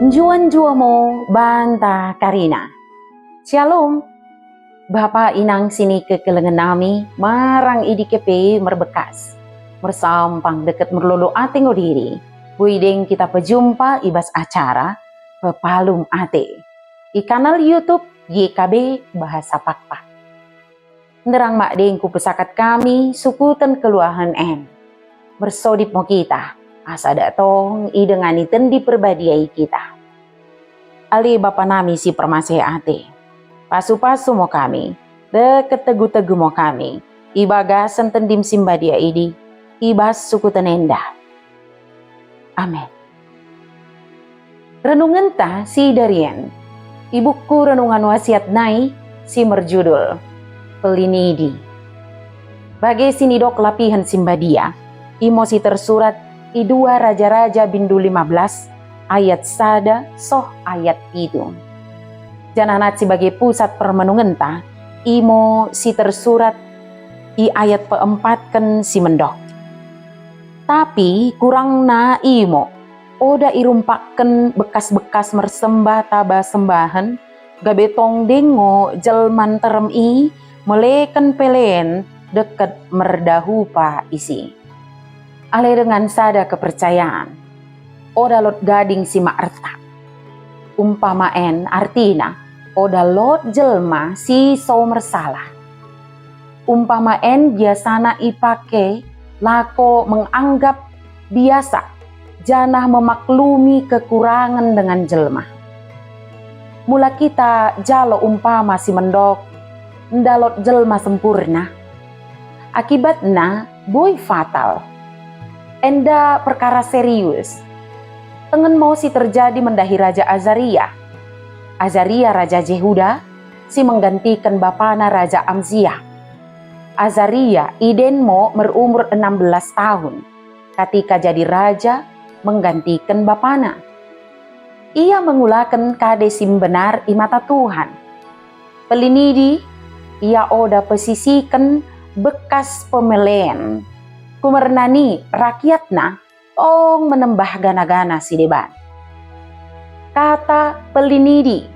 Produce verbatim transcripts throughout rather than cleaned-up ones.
Njuah-njuah mo banta karina. Syalom. Bapa inang sinikekelengen nami, marang i dike pe merbekkas, mersampang dekket merlolo ate ngo diri, boi deng kita pejumpa i bas acara Pepalum Ate i kanal YouTube Y K B Bahasa Pakpak. Nderrang madeng kupesakat kami sukuten kenggeluhen en. Mersodip mo kita, asa dak tong idengani Tendi Perbadia i kita. Ale Bapa nami si permaseh ate, pasu-pasu mo kami, dekket tegu-tegu mo kami, i bagasen Tendim si mbadia idi, i bas sukuten enda. Amen. Renungenta sidarien i buku Renungan Wasiat nai si merjudul Pellin Idi. Bage sinidok lapihen si mbadia, imo si tersurat i dua Raja-raja bindu lima belas ayat sada soh ayat pitu. Janah nat si bage pusat permenungenta, imo si tersurat i ayat peempatken si mendok. Tapi kurangna imo, oda irumpakken bekkas-bekkas mersembah taba sembahen, gabe tong deng ngo jelma nterrem i meleken pellin dekket merdahupa isi. Ale dengan sada kepercayaan, oda lot gading si maertak. Umpama en artina, oda lot jelma si so mersalah. Umpama en biasana ipake lako menganggap biasa janah memaklumi kekurangen dengan jelma. Mula kita jalo umpama si mendok, nda lot jelma sempurna. Akibatna boi fatal. Enda perkara serius. Tengen mo si terjadi mendahi Raja Azaria. Azaria raja Jehuda, si menggantiken bapana Raja Amziah. Azaria iden mo merumur enam belas tahun, katika jadi raja menggantiken bapana. Ia mengulaken kade si mbennar i mata Tuhan. Pellin idi, ia oda pesisiken bekkas pemellen, kumerna ni rakyatna tong menembah gana-gana sideban. Kata pellin idi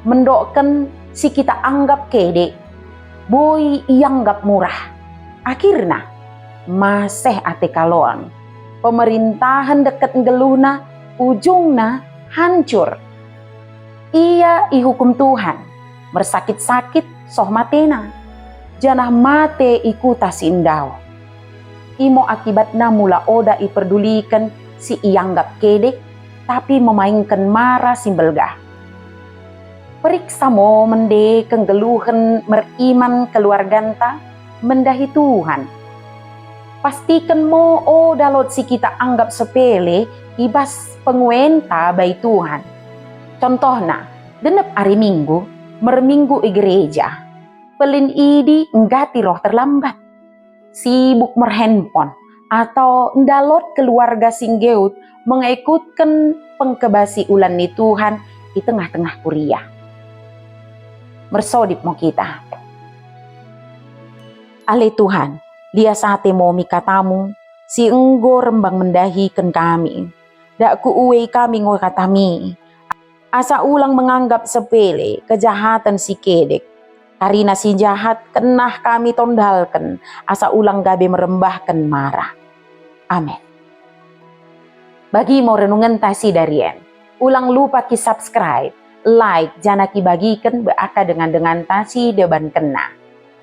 mendokken si kita anggap kedek, boi ianggap murah. Akhirna, maseh ate kaloang. Pemerintahen dekket nggelluhna, ujungna hancur. Ia ihukum Tuhan, mersakit-sakit soh matena, janah mate i kuta si ndauh. Imo akibatna mula oda iperduliken si ianggap kedek, tapi memaingken mara si mbelgah. Periksa mo mende kenggelluhen meriman keluarganta mendahi Tuhan. Pastiken mo oda lot si kita anggap sepele i bas penguenta bai Tuhan. Contohna, genep ari Minggu, merminggu i gereja, pellin idi nggati roh terlambat, sibuk merhandphone, atau nda lot keluarga si nggeut mengekutken pengkebasi ulan ni Tuhan i tengah-tengah kuria. Mersodip mo kita. Ale Tuhan, lias ate mo mi katamu, si enggo rembang mendahiken kami. Dak kuuei kami ngo katami, asa ulang menganggap sepele kejahaten si kedek. Karina si jahat kennah kami tondalken, asa ulang gabe merembahken mara. Amen. Bagi mo renungenta sidarien. Ulang lupa ki-subscribe, like, janah kibagiken bak dengan-denganta sidebankenna.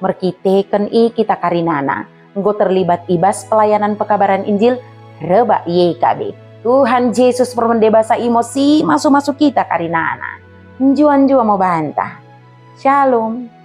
Merkiteken i kita karinana enggo terlibat i bas pelayanan pekabaran Injil rebbak Y K B. Tuhan Jesus permende basa imo si masu-masu kita karinana. Njuah-njuah mo banta. Shalom.